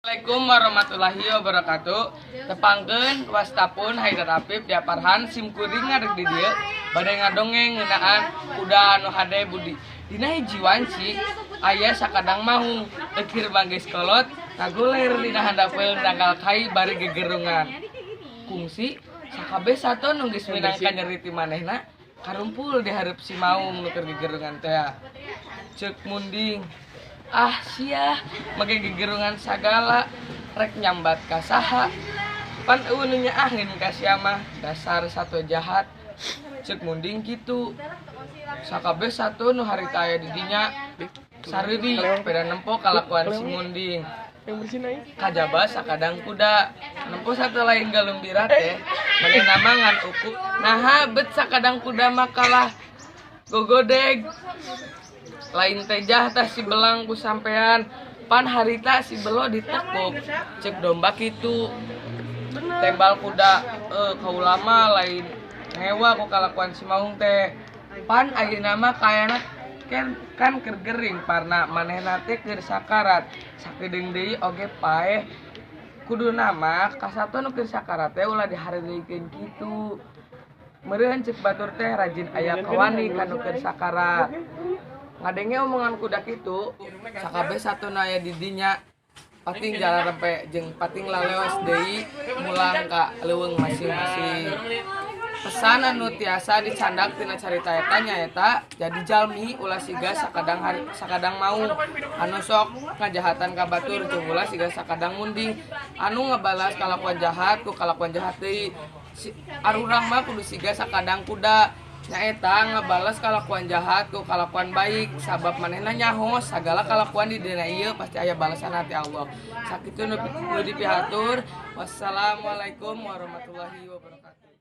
Assalamualaikum warahmatullahi wabarakatuh. Tepangkeun, wasta pun Haidar Afif diaparhan, sim kuring ngadeg di dieu bade ngadongeng ngeunaan kuda anu hade budi. Dina hiji wanci aya sakadang maung eukir manggis kolot ngaguler dina handapeun tangkal kai bari gegerungan. Kungsi sakabeh sato nu geus minang kanyeri ti manehna karumpul di hareup si maung nu keur gegerungan teh. Ceuk munding, "Ah, sia make gegerungan sagala, rek nyambat ka saha? Pan euweuh nu nyaaheun ka sia mah, dasar sato jahat." Ceuk munding kitu. Sakabeh sato nu harita aya di dinya sareudi peda nempo kalakuan si munding, kajaba sakadang kuda. Nempo sato lain galumbira teh manehna mah ngan uku. "Naha bet sakadang kuda mah kalah gogodeg? Lain tejah tah si belang ku sampean, pan harita si belo ditekuk," cek domba kitu. Tembal kuda, "Kaula mah lain ngewa ku kalakuan si maung teh, pan ayeuna mah kayana kan kan keur gering parna manehna teh keur sakarat, sakedeung deui oge paeh. Kuduna mah ka sato nu keur sakarat teh ulah dihareureuykeun kitu meureun," cek batur teh, "rajin aya kawani ka nu keur sakarat." Ngadenge omongan kuda kitu, sakabeh sato nu aya di dinya pating jalarempe jeung pating laleos deui mulang ka leuweung masing-masing. Pesan anu tiasa dicandak tina carita eta nyaeta jadi jalmi ulah siga sakadang hari, sakadang maung anu sok ngajahatan ka batur, jeung ulah siga sakadang munding anu ngabalas kalakuan jahat ku kalakuan jahat deui. Si, arurang mah kudu siga sakadang kuda, nyaeta ngabalas kalakuan jahat ku kalakuan baik, sabab manehna nyaho sagala kalakuan di dina ieu pasti aya balasan ti Allah. Sakitu nu dipihatur. Wassalamualaikum warahmatullahi wabarakatuh.